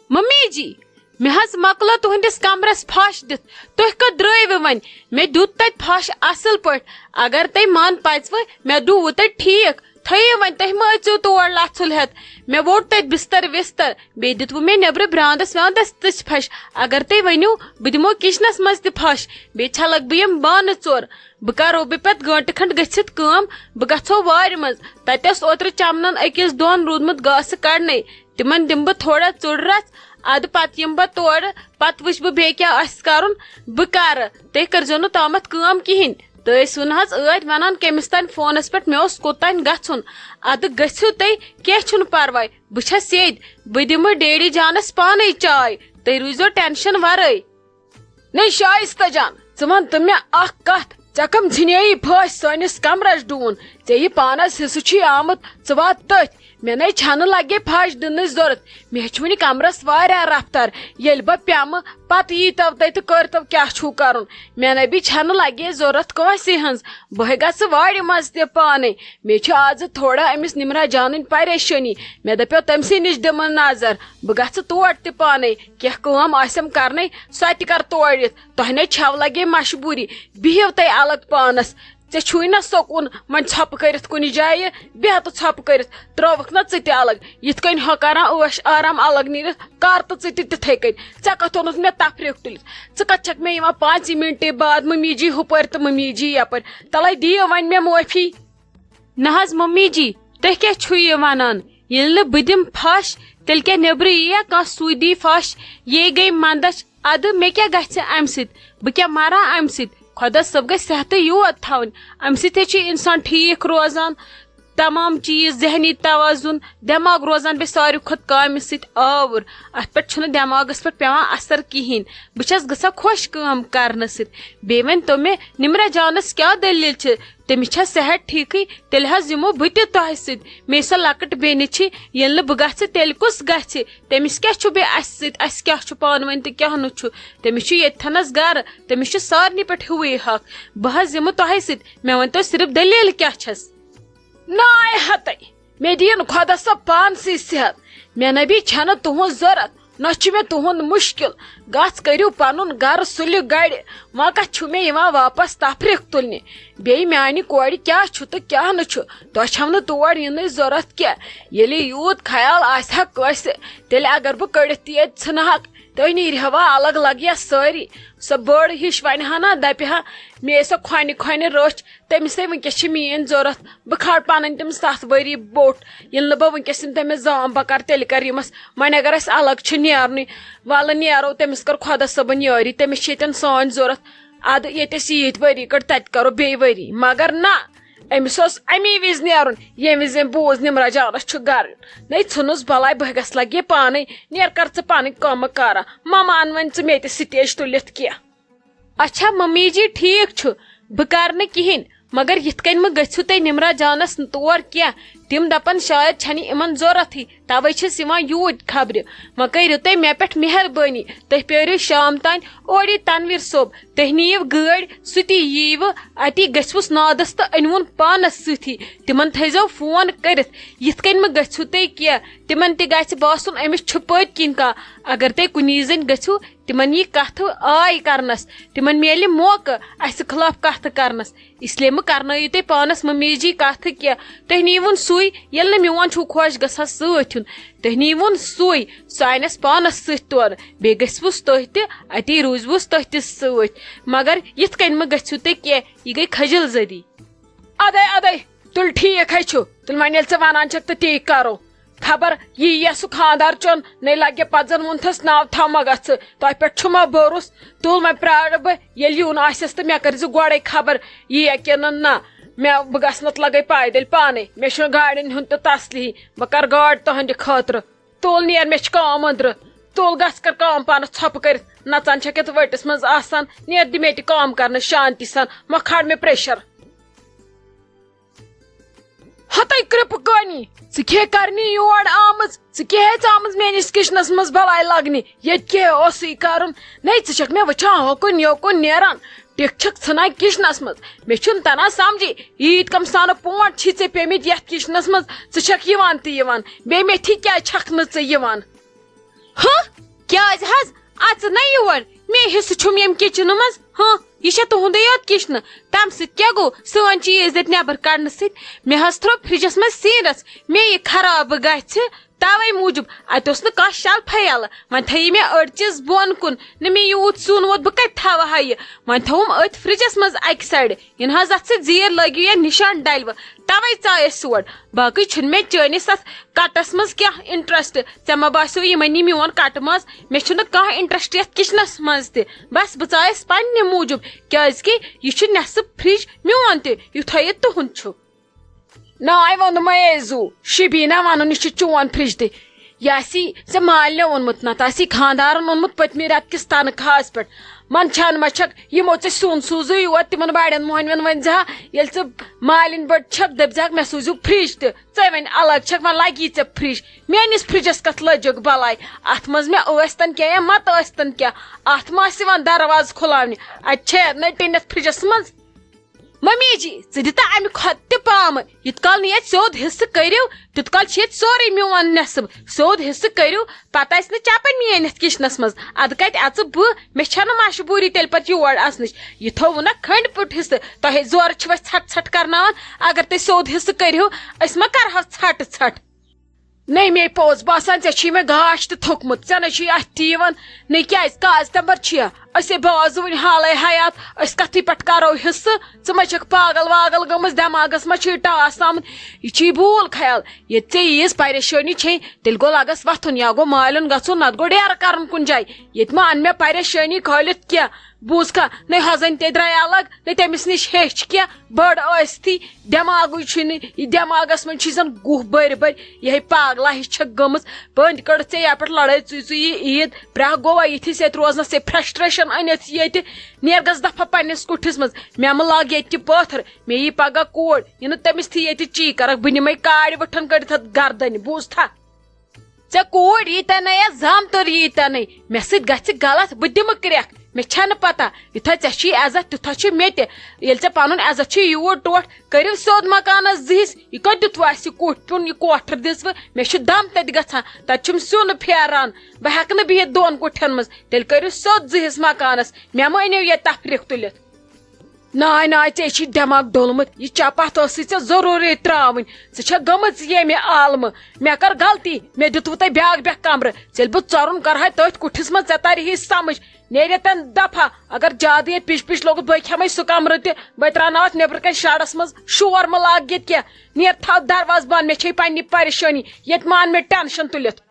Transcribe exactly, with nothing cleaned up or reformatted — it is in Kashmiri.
ممی جی، مےٚ حظ مۄکلٲو تُہنٛدِس کمرس پھش دِتھ۔ تُہۍ کتھ درٲیوٕ وۄنۍ؟ مےٚ دیُت تتہِ پھش اصل پٲٹھۍ۔ اگر تۄہہِ من پژوٕ، مےٚ ڈُووٕ تتہِ ٹھیٖک۔ تھٲیِو وۄنۍ، تُہۍ مہ أژِو تور لژھُل ہٮ۪تھ۔ مےٚ ووٚٹ تتہِ بستر وستر، بیٚیہِ دیُتوٕ مےٚ نیٚبرٕ براندس وراندس تہِ پھش۔ اگر تُہۍ ؤنِو، بہٕ دِمو کچنس منٛز تہِ پھش۔ بیٚیہِ چھلکھ بہٕ یِم بانہٕ ژور۔ بہٕ کرو بیٚیہِ پتہٕ گٲنٹہٕ کھنڈ گٔژھِتھ کٲم، بہٕ گژھو وارِ منٛز۔ تتہِ اوس اوترٕ چمنن أکِس دۄن روٗدمُت گاسہٕ کڑنے۔ تِمن دِمہٕ بہٕ تھوڑا ژُڑ رژھ، ادٕ پتہٕ یِمہٕ بہٕ تورٕ، پتہٕ وٕچھٕ بہٕ بیٚیہِ کیٛاہ آسہِ کرُن، بہٕ کرٕ۔ تُہۍ کٔرزیو نہٕ تامتھ کٲم کِہینۍ۔ تُہۍ ٲسِو نہٕ حظ ٲدۍ ونان کٔمِس تانۍ فونس پٮ۪ٹھ مےٚ اوس کوٚت تانۍ گژھُن؟ ادٕ گٔژھِو تُہۍ، کینٛہہ چھُنہٕ پرواے، بہٕ چھس ییٚتۍ، بہٕ دِمہٕ ڈیڈی جانس پانے چاے، تُہۍ روٗزیو ٹینشن ورٲے۔ نے شائستہ جان، ژٕ وَن تہٕ مےٚ اکھ کتھ، ژےٚ کم ژھنییی پھٲسۍ سٲنِس کمرس ڈوٗن؟ ژےٚ یہِ پانس حصہٕ چھُے آمُت، ژٕ وات تٔتھۍ۔ مےٚ نے چھنہٕ لگے پھش دِنٕچ ضرورت، مےٚ چھُ وُنہِ کمرس واریاہ رفتار۔ ییٚلہِ بہٕ پیمہٕ، پتہٕ ییٖتو تُہۍ تہٕ کٔرتو کیٛاہ چھُو کرُن۔ مےٚ نے بی چھنہٕ لگے ضرورت کٲنٛسہِ ہٕنٛز، بہٕ ہے گژھٕ وارِ منٛز تہِ پانے۔ مےٚ چھِ آزٕ تھوڑا أمِس نمرہ جانٕنۍ پریشٲنی، مےٚ دپیو تٔمۍ سٕے نِش دِمہٕ نظر، بہٕ گژھٕ تور تہِ پانے۔ کینٛہہ کٲم آسٮ۪م کرنے، سۄ تہِ کر تورٕ یِتھ۔ تۄہہِ نے چھو لگے مجبوٗری، بِہِو تُہۍ الگ پانس۔ ژےٚ چھُے نہ سکوٗن وۄنۍ ژھۄپہٕ کٔرِتھ کُنہِ جایہِ، بیٚہہ تہٕ ژھۄپہٕ کٔرِتھ ترٲوکھ نہ ژٕ تہِ الگ۔ یِتھ کٔنۍ ہۄ کران عٲش آرام الگ نیٖرِتھ، کر تہٕ ژٕ تہِ تِتھے کٔنۍ۔ ژےٚ کتھ اوٚنُتھ مےٚ تفریٖق تُلِتھ؟ ژٕ کتھ چھکھ مےٚ یِوان پانٛژِ منٹہِ بعد مٔمی جی ہُپٲرۍ تہٕ مٔمی جی یپٲرۍ؟ تلے دِیِو وۄنۍ مےٚ معٲفی۔ نہ حظ ممی جی، تُہۍ کیٛاہ چھِو یہِ وَنان؟ ییٚلہِ نہٕ بہٕ دِمہٕ پھش، تیٚلہِ کیٛاہ نیٚبرٕ یِیا کانٛہہ سُے دی پھش؟ یے گٔے منٛدچھ، اَدٕ مےٚ کیٛاہ گژھِ اَمہِ سۭتۍ؟ بہٕ کیٛاہ مَرا اَمہِ سۭتۍ؟ خۄدا صٲب گژھِ صحتٕے یوت تھاوٕنۍ۔ اَمہِ سۭتۍ حظ چھُ اِنسان ٹھیٖک روزان، تمام چیٖز، ذہنی توازُن، دٮ۪ماغ روزان بیٚیہِ ساروی کھۄتہٕ کامہِ سۭتۍ آوُر۔ اَتھ پٮ۪ٹھ چھُنہٕ دٮ۪ماغَس پٮ۪ٹھ پٮ۪وان اَثر کِہیٖنۍ۔ بہٕ چھَس گژھان خۄش کٲم کَرنہٕ سۭتۍ۔ بیٚیہِ ؤنۍ تو مےٚ، نِمرا جانَس کیٛاہ دٔلیٖل چھِ؟ تٔمِس چھا صحت ٹھیٖکٕے؟ تیٚلہِ حظ یِمو بہٕ تہِ تۄہہِ سۭتۍ۔ مے سۄ لۄکٕٹ بیٚنہِ چھِ، ییٚلہِ نہٕ بہٕ گژھٕ، تیٚلہِ کُس گژھِ؟ تٔمِس کیٛاہ چھُ بیٚیہِ اَسہِ سۭتۍ؟ اَسہِ کیٛاہ چھُ پانہٕ ؤنۍ تہٕ کیٛاہ نہٕ چھُ؟ تٔمِس چھُ ییٚتہِ تھَنَس گَرٕ، تٔمِس چھُ سارنٕے پٮ۪ٹھ ہیوٗوٕے حق۔ بہٕ حظ یِمہٕ تۄہہِ سۭتۍ، مےٚ ؤنۍ تو صرف دٔلیٖل کیٛاہ چھَس؟ ناے ہَتَے، مےٚ دِیِن خۄدا صٲب پانسٕے صحت، مےٚ نہ بیٚیہِ چھَنہٕ تُہٕنٛز ضوٚرَتھ۔ نہ چھُ مےٚ تُہُنٛد مُشکِل، گژھ کٔرِو پَنُن گَرٕ سُلہِ گَرِ، وۄنۍ کَتھ چھُو مےٚ یِوان واپَس تفریٖق تُلنہِ؟ بیٚیہِ میٛانہِ کورِ کیٛاہ چھُ تہٕ کیٛاہ نہٕ چھُ، تۄہہِ چھَو نہٕ تور یِنٕچ ضوٚرَتھ کینٛہہ۔ ییٚلہِ یوٗت خیال آسہِ ہا کٲنٛسہِ، تیٚلہِ اگر بہٕ کٔڑِتھ تہِ ییٚتہِ ژھٕنہٕ ہاکھ، تُہۍ نیٖرِہوا الگ الگ یا سٲری؟ سۄ بٔڑ ہِش وَنہِ ہا نا، دَپہِ ہا، مے سۄ کھۄنہِ کھۄنہِ رٔچھ، تٔمِسے وٕنکیٚس چھِ میٛٲنۍ ضوٚرَتھ، بہٕ کھارٕ پَنٕنۍ تٔمِس سَتھ ؤری بوٚٹھ، ییٚلہِ نہٕ بہٕ وٕنکیٚس یِم تٔمِس زام، بہٕ کَرٕ تیٚلہِ کَرٕ یِمَس۔ وۄنۍ اگر اَسہِ الگ چھُ نیرنُے، وَلہٕ نیرو، تٔمِس کٔر خۄدا صٲبَن یٲری، تٔمِس چھِ ییٚتٮ۪ن سٲنۍ ضوٚرَتھ۔ اَدٕ ییٚتہِ اَسہِ ییٖتۍ ؤری کٔڑ، تَتہِ کَرو بیٚیہِ ؤری، مگر نہ، أمِس اوس اَمی وِزِ نیرُن، ییٚمہِ وِزِ أمۍ بوٗز نِمرا جانَس چھُ گَرٕ یُن۔ نَے ژھٕنُس بَلاے، بہٕ گژھٕ لَگہِ پانَے، نیر کَر ژٕ پَنٕنۍ کٲمہٕ کارا، مہ مان وۄنۍ ژٕ مے تہِ سٹیج تُلِتھ کینٛہہ۔ اچھا ممی جی، ٹھیٖک چھُ، بہٕ کَرٕ نہٕ کِہیٖنۍ، مگر یِتھ کٔنۍ مہٕ گٔژھِو تُہۍ نِمرا جانَس توٗر کینٛہہ۔ تِم دَپَن شاید چھَنہٕ یِمَن ضوٚرَتھٕے، تَوَے چھِس یِوان یوٗرۍ خبرِ۔ وۄنۍ کٔرِو تُہۍ مےٚ پٮ۪ٹھ مہربٲنی، تُہۍ پیٲرِو شام تام اورٕ یہِ تنویٖر صٲب، تُہۍ نِیِو گٲڑۍ، سُہ تہِ ییٖوٕ، اَتی گٔژھۍوُس نادَس تہٕ أنۍوُن پانَس سۭتی۔ تِمَن تھٲیزیو فون کٔرِتھ، یِتھ کٔنۍ مہٕ گٔژھِو تُہۍ کینٛہہ، تِمَن تہِ گژھِ باسُن أمِس چھُ پٔتۍ کِنۍ کانٛہہ۔ اگر تُہۍ کُنی زٔنۍ گٔژھِو، تِمن یی کتھٕ آے کرنس، تِمن میلہِ موقعہٕ اسہِ خلاف کتھٕ کرنس۔ اس لیے مہٕ کرنٲیِو تُہۍ پانس ممی جی کتھٕ کینٛہہ۔ تُہۍ نیٖوُن سُے، ییٚلہِ نہٕ میون چھُو خۄش گژھان سۭتۍ ہُن۔ تُہۍ نیٖوُن سُے، سُہ انٮ۪س پانس سۭتۍ تورٕ۔ بیٚیہِ گٔژھۍوُس تُہۍ تہِ، اتی روٗزۍوُس تُہۍ تہِ سۭتۍ۔ مگر یِتھ کٔنۍ مہٕ گٔژھِو تُہۍ کینٛہہ، یہِ گٔے کھجل زدی۔ ادے ادے، تُل ٹھیٖک ہے چھُ، تُل وۄنۍ ییٚلہِ ژٕ ونان چھکھ تہٕ تی کرو۔ خبر یی یا سُہ خاندار چون، نے لگہِ پتہٕ زن ووٚنتھس ناو تھاو مہ گژھٕ، تۄہہِ پٮ۪ٹھ چھُ ما بھروسہٕ؟ تُل وۄنۍ پرارٕ بہٕ، ییٚلہِ یُن آسٮ۪س تہٕ مےٚ کٔرۍ زِ گۄڈے خبر یی یا کِنہٕ نہ۔ مےٚ، بہٕ گژھٕ نتہٕ لگے پیدل پانے، مےٚ چھُنہٕ گاڑٮ۪ن ہُنٛد تہِ تسلی، بہٕ کرٕ گاڑ تُہنٛدِ خٲطرٕ۔ تُل نیر، مےٚ چھِ کٲم أنٛدرٕ۔ تُل گژھ کر کٲم پانس ژھۄپہٕ کٔرِتھ، نژان چھکھ یتھ ؤٹِس منٛز آسان، نیر دِ مےٚ تہِ کٲم کرنہٕ شانتی سان، مہ کھار مےٚ پریشر۔ ہتے کرٛپہٕ کٲنی، ژٕ کیٛاہ کرنہِ یور آمٕژ؟ ژٕ کیٛاہ ہیٚژ آمٕژ میٲنِس کچنس منٛز بلاے لگنہِ؟ ییٚتہِ کیٛاہ اوسُے کرُن؟ نے، ژٕ چھکھ مےٚ وٕچھان ہوکُن یوکُن نیران۔ ٹِکھ چھکھ ژھٕنان کچنس منٛز۔ مےٚ چھُنہٕ تران سمجھے، ییٖتۍ کم سانہٕ پونٛڈ چھی ژےٚ پیمٕتۍ یتھ کچنس منٛز، ژٕ چھکھ یِوان تہٕ یِوان۔ بیٚیہِ مےٚ تھی کیٛازِ چھکھ نہٕ ژٕ یِوان؟ ہہ؟ کیٛازِ حظ؟ اژٕ نہ یور۔ مے حصہٕ چھُم ییٚمہِ کِچنہٕ منٛز۔ ہہ، یہِ چھےٚ تُہُنٛدُے یوت کِچنہٕ۔ تَمہِ سۭتۍ کیٛاہ گوٚو؟ سٲنۍ چیٖز ییٚتہِ نٮ۪بر کڑنہٕ سۭتۍ۔ مےٚ حظ ترٛوو فرجس منٛز سیٖنس۔ مے یہِ خراب گژھِ، توے موٗجوٗب۔ اتہِ اوس نہٕ کانٛہہ شلفے یلہٕ۔ وۄنۍ تھٲیی مےٚ أڑۍ چیٖز بۄن کُن۔ نہٕ مے یوٗت سیُن ووت، بہٕ کتہِ تھاوٕ ہا یہِ؟ وۄنۍ تھووُم أتھۍ فرجس منٛز اکہِ سایڈٕ۔ یِنہٕ حظ اتھ سۭتۍ زیٖر لٔگِو یا نشان ڈلوٕ، توے ژایس سور۔ باقٕے چھُنہٕ مےٚ چٲنِس اتھ کٹس منٛز کینٛہہ انٹرسٹ۔ ژےٚ ما باسیو یِمن یہِ میون کٹہٕ ماز؟ مےٚ چھُنہٕ کانٛہہ انٹرسٹ یتھ کچنس منٛز تہِ۔ بس، بہٕ ژایس پننہِ موٗجوٗب، کیازِ کہِ یہِ چھُ نٮ۪صٕف فرج میون تہِ، یُتھے یہِ تُہُنٛد چھُ۔ ناے ووٚنمَے زُو، شبیٖنا وَنُن، یہِ چھُ چون فرج تہِ۔ یہِ آسی ژےٚ مالنہِ اوٚنمُت، نتہٕ آسی خانٛدارن اوٚنمُت پٔتمہِ رٮ۪تہٕ کِس تنخواہس پٮ۪ٹھ۔ منٛدچھان ما چھکھ، یِمو ژےٚ سیُن سوٗزُے یور، تِمن بڑٮ۪ن مۄہنوٮ۪ن ؤنۍ زِ ہا، ییٚلہِ ژٕ مالِنۍ بٔڑ چھکھ، دٔپۍ زِ ہاکھ، مےٚ سوٗزِو فرج تہِ۔ ژےٚ وۄنۍ الگ چھکھ، وۄنۍ لگی ژےٚ فرج۔ میٲنِس فرجس کتھ لٔجکھ بلاے؟ اتھ منٛز مےٚ ٲسۍ تن کینٛہہ یا مت ٲسۍ تن کینٛہہ، اتھ ما آسہِ یِوان دروازٕ کھُلاونہِ؟ اتہِ چھے نٔٹِنۍ یتھ فرجس منٛز۔ ممی جی، ژٕ دِ تہٕ امہِ کھۄتہٕ تہِ پامہٕ۔ یِتھ کال نہٕ ییٚتہِ سیوٚد حصہٕ کٔرِو، تیُتھ کال چھُ ییٚتہِ سورُے میون نٮ۪صٕب۔ سیوٚد حصہٕ کٔرِو، پتہٕ آسہِ نہٕ چپٕنۍ میٲنۍ یتھ کچنس منٛز۔ ادٕ کتہِ اژٕ بہٕ؟ مےٚ چھنہٕ مجبوٗری تیٚلہِ پتہٕ یور اژنٕچ۔ یہِ تھوٚو نہ کھنڈ پھُٹ حصہٕ۔ تۄہے زورٕ چھِو اسہِ ژھٹ ژھٹ کرناوان۔ اگر تُہۍ سیوٚد حصہٕ کٔرِہِو، أسۍ ما کرہو ژھٹہٕ ژھٹ؟ نٔے مے پوٚز باسان، ژےٚ چھی مےٚ گاش تہٕ تھوٚکمُت، ژےٚ نَے چھی اَتھِ تہِ یِوان۔ نٔے کیٛازِ؟ کاز تمبر چھِیا؟ أسے بازٕ وٕنہِ حالے حیات، أسۍ کَتھٕے پٮ۪ٹھ کَرو حِصہٕ؟ ژٕ ما چھَکھ پاگل واگل گٔمٕژ؟ دٮ۪ماغَس ما چھُے ٹاس آمُت؟ یہِ چھی بوٗل خیال۔ ییٚتہِ ژےٚ ییٖژ پریشٲنی چھے، تیٚلہِ گوٚو لَگَس وۄتھُن، یا گوٚو مالٮ۪ن گژھُن، نَتہٕ گوٚو ڈیرٕ کَرُن کُنہِ جایہِ۔ ییٚتہِ ما اَنہِ مےٚ پریشٲنی کھٲلِتھ کینٛہہ؟ بوٗزکھا، نٔے حزن تے درٛاے الگ، نٔے تٔمِس نِش ہیٚچھ کینٛہہ، بٔڑ ٲسۍتھٕے دٮ۪ماغٕے چھُے نہٕ، یہِ دٮ۪ماغس منٛز چھُے زن گُہہ بٔرۍ بٔرۍ، یِہے پاگلا ہِش چھکھ گٔمٕژ۔ پٔنٛدۍ کٔڑٕتھ ژےٚ یپٲرۍ لڑٲے، ژٕے ژٕے یہِ عیٖد، پرٛاہ گوٚوا یِتھی سۭتۍ روزنس ژےٚ فرسٹریشن أنِتھ ییٚتہِ؟ نیر گژھ دفعہ پننِس کُٹھِس منٛز، مےٚ مہٕ لاگ ییٚتہِ تہِ پٲتھر، مےٚ یی پگاہ کوٗر، یہِ نہٕ تٔمِس تھی ییٚتہِ چی کرکھ، بہٕ نِمے کاڑِ وٕٹھن کٔڑِتھ اتھ گردنہِ، بوٗزتھا؟ ژےٚ کوٗر ییٖتیٛاہ نَے یا زامتٕر ییٖتیٛاہ نَے، مےٚ سۭتۍ گژھِ غلط، بہٕ دِمہٕ کرٛٮ۪کھ۔ مےٚ چھَنہٕ پتہ، یُتھا ژےٚ چھُے عزت، تیُتھا چھُ مےٚ تہِ۔ ییٚلہِ ژےٚ پنُن عزت چھُے یوٗت ٹوٹھ، کٔرِو سیوٚد مکانس زِہِس۔ یہِ کتہِ دیُتوٕ اَسہِ یہِ کُٹھ پیوٚن، یہِ کوٹھر دِژوٕ؟ مےٚ چھُ دم تتہِ گژھان، تتہِ چھُم سیُن پھیران۔ بہٕ ہٮ۪کہٕ نہٕ بِہِتھ دۄن کُٹھٮ۪ن منٛز۔ تیٚلہِ کٔرِو سیوٚد زِہِس مکانس، مےٚ مہ أنِو ییٚتہِ تفریٖق تُلِتھ۔ ناے ناے، ژےٚ چھی دٮ۪ماغ ڈوٚلمُت۔ یہِ چپاتھ ٲسٕے ژےٚ ضروٗری ترٛاوٕنۍ۔ ژٕ چھکھ گٔمٕژ ییٚمہِ عالمہٕ۔ مےٚ کٔر غلطی، مےٚ دیُتوٕ تۄہہِ بیٛاکھ بیٛاکھ کمرٕ۔ ژیٚلہِ بہٕ ژۄرُن کرہا تٔتھۍ کُٹھِس منٛز، ژےٚ ترِہی سمجھ۔ نیرِ تن دفعہ۔ اگر زیادٕ ییٚتہِ پِش پِش لوٚگُت، بہٕ کھٮ۪مے سُہ کمرٕ تہِ۔ بہٕ ترٛاوناوتھ نیٚبرٕ کنہِ شڈس منٛز۔ شور مہٕ لاگ ییٚتہِ کینٛہہ۔ نیر، تھاو دروازٕ بنٛد، مےٚ چھے پننہِ پریشٲنی۔ ییٚتہِ مان مےٚ ٹینشن تُلِتھ۔